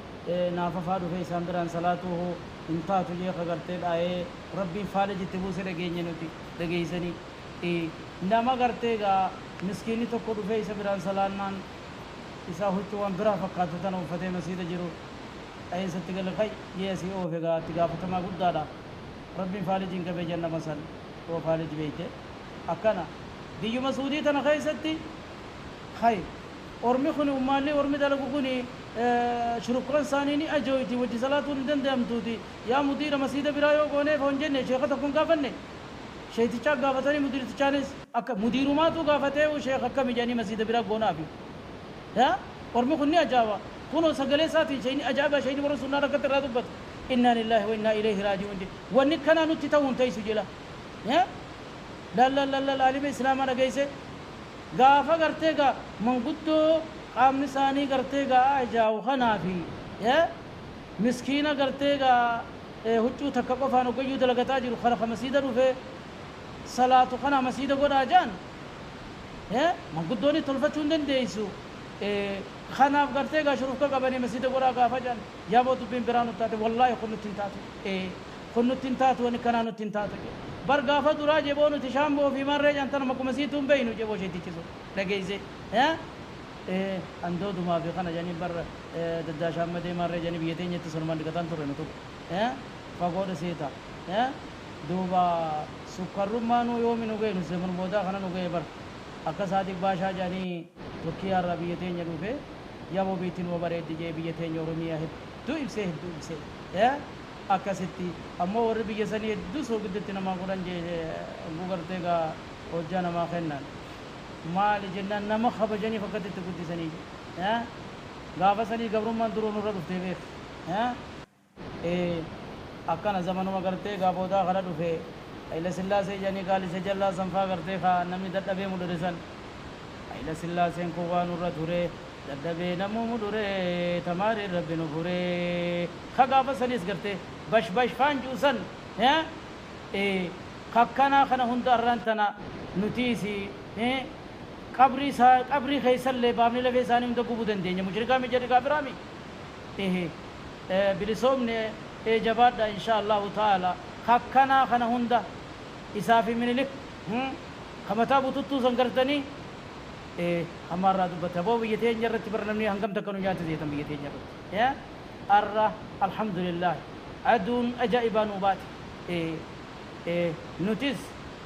naafafaa dhufee isaan biraan salaatuu hin taatu jee ka gartee dhaa'ee Rabbiin faala jitti buuse dhageenye nuti dhageessanii. Nama gartee gaa miskiinni tokko dhufee isa biraan salaannaan isaa huccuu waan biraa fakkaatu tana uffatee masiida jiru dha'insatti gale kay jee asii oofe gaa itti gaafatamaa guddaadha. Rabbiin faalijiin qabee jannama san oo faaliji beeyte akkana biyyuma Suudii tana keessatti hay ormi kun ummaalli ormi dalagu kun shurukkaan isaanii ni ajooyti wajji salaatuun hin danda'amtuuti yaa mudiira masiida biraa yoo gooneef hon jenne sheeka tokko hin gaafanne sheetichaa gaafatanii mudiirtichaanis akka mudiirumaatu gaafatee sheeka akkami jedhanii masiida biraa goonaafi. Ormi kun ni ajaa'iba kunoo sagalee isaatiin sheeyni ajaa'iba sheeyni warra sunnaa rakkatti irraa dubbatu. Inna lillahi wa inna ilayhi raaji'uun wanni kanaa nutti ta'uu hin ta'isu jedha. La la la la aalima islaamaa dhageesse gaafa gartee gaa manguddoo qaamni isaanii gartee gaa ajaa'u kanaafi miskiina gartee gaa huccuu takka qofaan hoggayyuu dalagataa jiru kana ka masiida dhufee salaatu kana masiida godhaa jaan manguddoonni tolfachuu hin dandeessu. Kanaaf gartee gaa shurufka qabanii masiida godhaa gaafa jaan yaaboo dubbiin biraa nutti taate wallaahi kun nutti hin taatu kun nutti hin taatu wanni kanaa nutti hin taatu bar gaafa duraa jeboo nuti shaamboo fi marree jaan tana makuma siituu hin beeynu jeboo isheetichisu dhageesse. Andoodumaa fi kana jedhanii bar daddaashaan madee maarree jedhanii biyya teenyatti sanumaan dhiqataan turre nutu fagoodha seeta. Duuba sukkarrummaa nu yoomi nu ga'e nu seeman boodaa kana nu ga'e bar akka Saadiq Baashaa jedhanii Turkiyaarraa biyya teenya dhufe yaboo biitti nu bareeddi jee biyya teenya Oromiyaa hedduu ibsee hedduu ibsee. Akkasitti ammoo warri biyya sanii hedduu soogiddatti namaa godhan jee gartee gaa hojjaa namaa kennan. Maali jennaan nama kabajaniif akkasitti guddisanii gaafa sanii gabrummaan duruu nurra dhuftee beek. Akkana zamanuma gartee gaafootaa kana dhufe Hayila Sillaasee jedhanii gaalisa jallaa sanfaa gartee kaa namni dadhabee mudure san. Hayila Sillaaseen kun waa nurra ture dadhabee namuu mudure tamaariin rabbi nu fure. Ka gaafa saniis gartee bash bash faan juusan kakkanaa kana hunda arraan tana nutiisi qabrii isaa qabrii keessallee baafni lafee isaanii hunda gubuu dandeenya mushrikaa mi jedhi kaafiraa mi bilisoomne jabaadha insha Allahu ta'ala kakkanaa kana hunda isaa fi Minilik kamataa bututtuu san gartanii hammaarraa dubbata boo biyya teenya irratti bara namni hangam takka nu nyaata zeetan biyya teenya irratti arra alhamdulillah aduun ajaa'ibaa nu baate. Nutis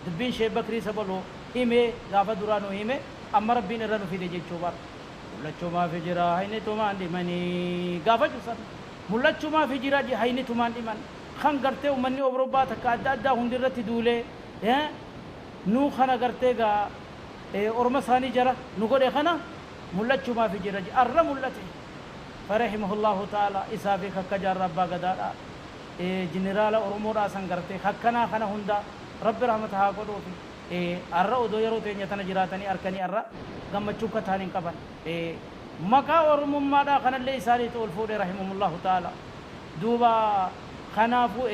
dubbiin Shee Bakrii Sabaloo himee gaafa duraa nu hime amma rabbiin irra nu fide jechuu bara mul'achumaa fi jira hayni tumaan dhimanii gaafa cusan mul'achumaa fi jira hayni tumaan dhiman kan gartee uummanni Awurooppaa takka adda addaa hundi irratti duulee nu kana gartee gaa orma isaanii jala nu godhe kana mul'achumaa fi jira arra mul'ate. Farahimahullahu ta'ala isaa fi kakka jaarraa abbaa gadaadha jeneraala Oromoodhaa san gartee kakkanaa kana hunda rabbi rahmata haa godhuufi arra odoo yeroo teenya tana jiraatanii arkanii arra gammachuu akka ta'an hin qaban maqaa Oromummaadhaa kanallee isaaniitu ol fuudhe rahimahullahu ta'ala. Duuba kanaafuu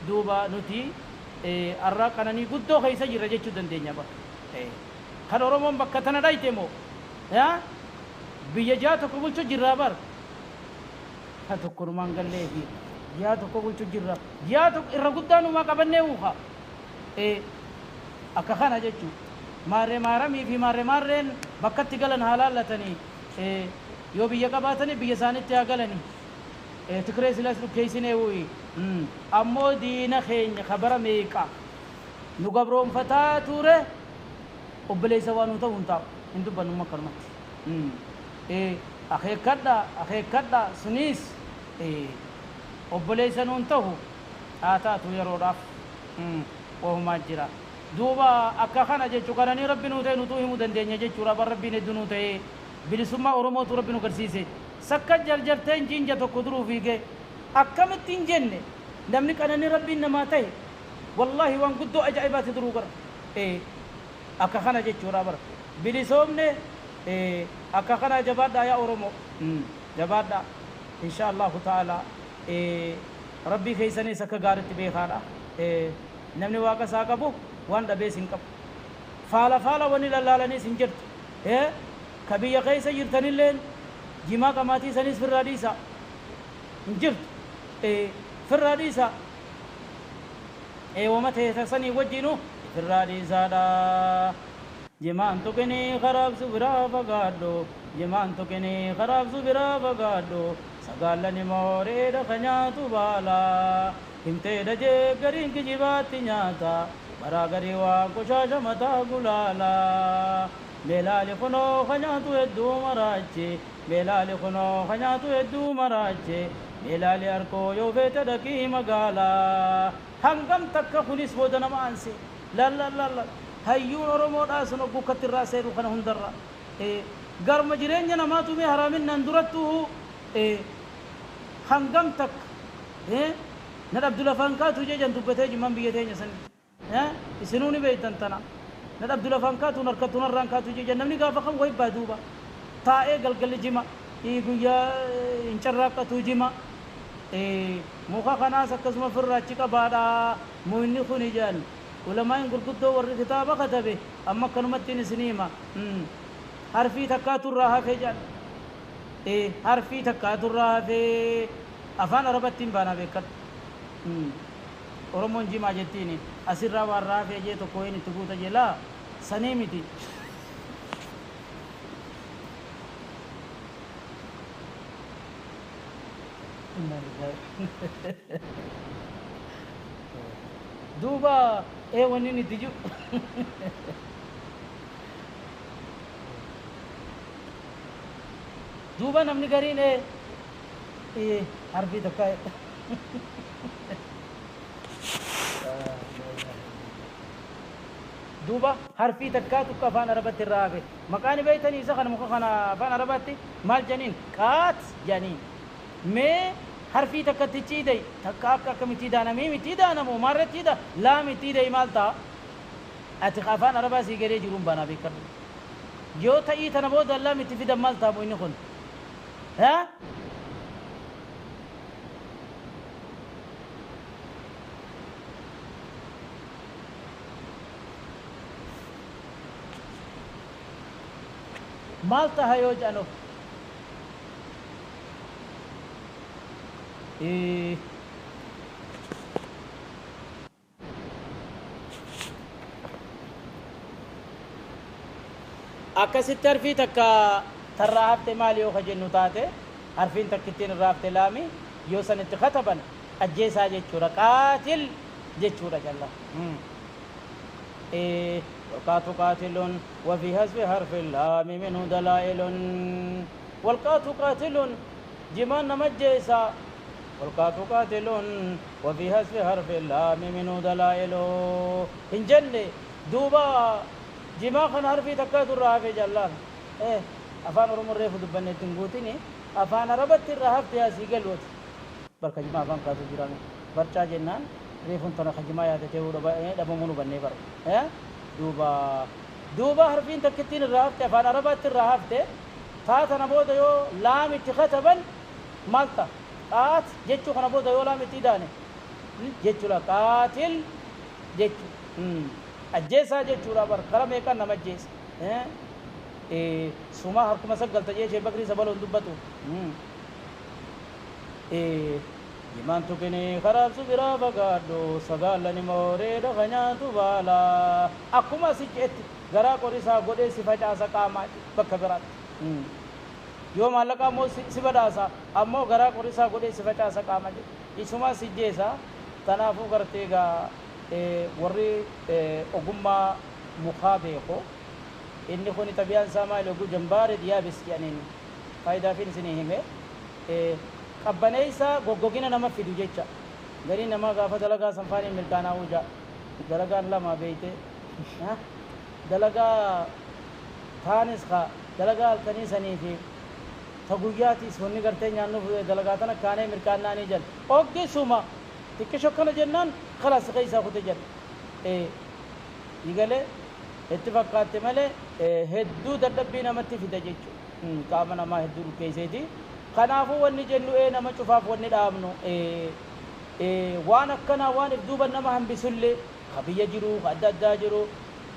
duuba nuti arra qananii guddoo keessa jirra jechuu dandeenya bakka kan Oromoon bakka tana dhayte moo biyya ja'a tokko bulchu jirraa bar ka tokko numaan gallee fi ji'a tokko bulchu jirra ji'a tokko irra guddaa numaa qabannee uuka akka kana jechuu maarree maaramii fi maarree maarreen bakkatti galan haa laallatanii yoo biyya qabaatanii biyya isaanitti haa galanii Tigree silas dhukkeessinee wuyi ammoo diina keenya kabara meeqa nu gabroonfataa ture obboleessa waan nu ta'u hin taa'u hin dubbannu akkanumatti akeekkadha akeekkadha sunis obboleessa nuun ta'u haa taatu yeroodhaaf wahumaa jira. Duuba akka kana jechuu kananii rabbi nuu ta'e nutuu himuu dandeenya jechuudha bar rabbiin hedduu nuu ta'e bilisummaa Oromootu rabbi nu garsiise. Sakka jarjarteen jinja tokko duruu fiigee akkamitti hin jenne namni qananii rabbiin namaa ta'e wallaahi waan guddoo ajaa'ibaati duruu gara akka kana jechuudha bara bilisoomne akka kana jabaadhaa yaa Oromoo jabaadhaa insha Allahu ta'ala rabbii keessanis akka gaariitti beekaadha. Namni waaqa isaa qabu waan dhabees hin qabu faala faala wani lallaalaniis hin jirtu ka biyya keessa jirtanilleen jimaa qamaatii sanis firraa dhiisa hin jirtu firraa dhiisa wama ta'e sanii wajjinu firraa dhiisaadha. Jimaan tuqinii karaabsu biraa fagaadhu jimaan tuqinii karaabsu biraa fagaadhu sagaallan mooreedha ka nyaatu baala himteedha jee gariin kijibaatti nyaata baraa garii waan qoshaasha mataa gulaala meelaali kunoo ka nyaatu hedduu maraache meelaali kunoo ka nyaatu hedduu maraache meelaali harkoo yoo feete dhaqii magaalaa hangam takka kunis booda nama aanse lallallalla hayyuun Oromoodhaa sun oggukkatti irraa seeru kana hundarra garma jireenya namaatu mee haraaminaan durattuu hangam takka na dhabdu lafaan kaatu jejan dubbatee jimmaan biyya teenya sani isinuu ni beektan tana na dhabdu lafaan kaatu harkattu narraan kaatu jejan namni gaafa kan wayi baa duuba taa'ee galgalli jima guyyaa hin carraaqqatu jima muka kanaas akkasuma firraachi qabaadha muyni kun ijaan ulamaan gurguddoo warri kitaaba katabe amma akkanumattiin isinii hima harfii takkaatu irraa hafee jedhan harfii takkaatu irraa hafee afaan arabattiin baanaa beekadhu Oromoon jimaa jettiin asirraa waan raafee jee tokko hin itti guuta jelaa sanii miti. Inna lillahi. Duuba ee wanni inni itti jiru. Duuba namni gariin ee harfii takka. Duuba harfii takkaa tokko afaan Arabatti irraa hafe. Maqaan beeytanii isa kana muka kana afaan Arabaatti maal jedhaniin? Qaat jedhaniin. Mee harfii takkatti ciidai takka akka akkamitti daanamii miti daanamu maarratti da laamitti dai maal ta'a? Ati afaan Arabaa sii galee jiruun baanaa beekadhu. Yoo ta'ii tana booda laamitti fidan maal ta'amu inni kun? Haa? Maal taha yoo jedhan? Akkasitti harfii takka tarraa hafte maali yoo ka jennu taate, harfiin takkittiin irraa hafte laami, yoo san itti kataban ajjeesaa jechuudha, qaatil jechuudha jalla. والقات قاتل وفي حذف حرف اللام منه دلائل. والقات قاتل جمان نمجيسا. والقات قاتل وفي حذف حرف اللام منه دلائل. إن جن دوبا جما خن حرفي تكاد الرهف جلال. إيه أفان رم الريف دبنة تنقوتني أفان ربط الرهف تياسي قلوت بركة جما أفان قاتل جرامي برشا جنان ريفون تنا خجما يا تتيو دبا منو بني بر. إيه دوبا دوبا حرفين تكتين الرهف أفان ربط الرهف تاتا نبودا يو لام اتختبا مالتا قات جتشو خنبودا يو لام اتداني جتشو لا قاتل جتشو ajjeesaa jechuudha bar kara meeqan nama ajjeesa. Suma harkuma saggalta jee Sheekh Bakrii Sabaloon dubbatu. Jimaan tuqinii karaabsu biraa fagaadhu sagaalani mooree dhaqa nyaatu baala. Akkuma asitti garaa qorisaa godhee si facaasa qaamaa bakka biraatti. Yoo maallaqa ammoo si badhaasa ammoo garaa qorisaa godhee si facaasa qaamaa jedhu. Isuma si jeesa tanaafuu gartee egaa warri ogummaa mukaa beeku inni kun xabiyaan isaa maali oguu jambaare diyaabis jedhaniin faayidaa fi isinii hime qabbaneessa goggogina nama fidu jecha. Garii namaa gaafa dalagaa sanfaaniin mirkaanaa'uu ja'a. Dalagaan lama beeyte dalagaa taanis kaa dalagaa halkanii sanii fi ta guyyaatiis wanni gartee nyaannuuf dalagaa tana kaanee mirkaanaanii jedhan oggisuma xiqqisho akkana jennaan khalaas keessaa kute jedha. Igalee itti fakkaatte malee hedduu dadhabbii namatti fida jechuudha. Qaama namaa hedduu dhukkeesseeti. Kanaafuu wanni jennu nama cufaaf wanni dhaabnu waan akkanaa waan if duuba nama hambisullee ka biyya jiru ka adda addaa jiru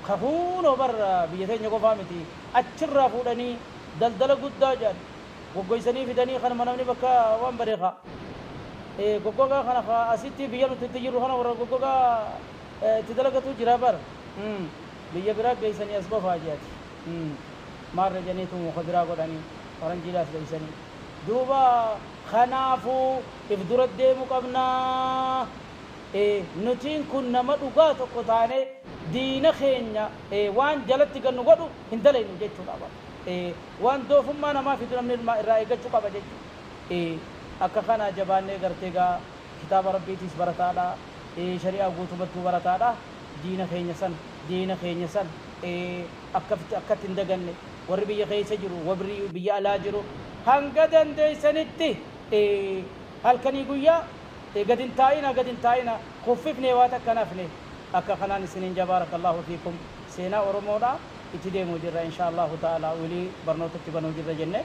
ka huunoo barra biyya teenya qofaa miti achirraa fuudhanii daldala guddaa jedhan goggoysanii fidanii kanuma namni bakka waan bareeqa. Goggogaa kana asitti biyya nuti itti jirru kana warra goggogaa itti dalagatu jira bara. Biyya biraa geessanii as qofaa jeeti. Maarra jedhaniitu muka biraa godhanii faranjiidhaas geessanii. Duuba kanaafuu if dura deemuu qabnaa. Nutiin kun nama dhugaa tokko taane diina keenya waan jalatti gannu godhu hin dalaynu jechuudha. Waan doofummaa namaa fidu namni irraa eeggachuu qaba jechuudha. Akka kana jabaannee gartee gaa kitaaba rabbiitiis barataadha. Shari'aa guutumattuu barataadha. Diina keenya san diina keenya san akkatti hin daganne warri biyya keessa jiru warri biyya alaa jiru hanga dandeessanitti halkanii guyyaa gad hin taa'ina gad hin taa'ina kuffifnee waa takka nafne akka kanaan isiniin jabaarakallahu fiikum. Seenaa Oromoodha itti deemuu jirra insha Allahu ta'ala walii barnootatti banuu jirra jenne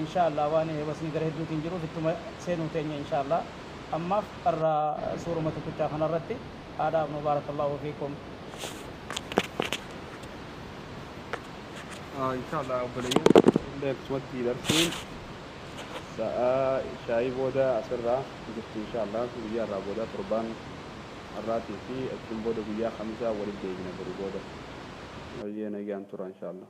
insha Allah waan wasni gara hedduutiin jiruuf ittuma seenuu teenya insha Allah. Ammaaf irra suuruma tokkichaa kanarratti haadhaaf mubaarakallahu fiikum. Insha Allah obboleeyyan illee akkasumatti darsiin sa'aa shaayii booda asirraa jirti insha Allah guyyaa irraa booda torbaan har'aatii fi achiin booda guyyaa khamisaa walitti deebina boru booda. Baay'ee nagaan tura insha Allah.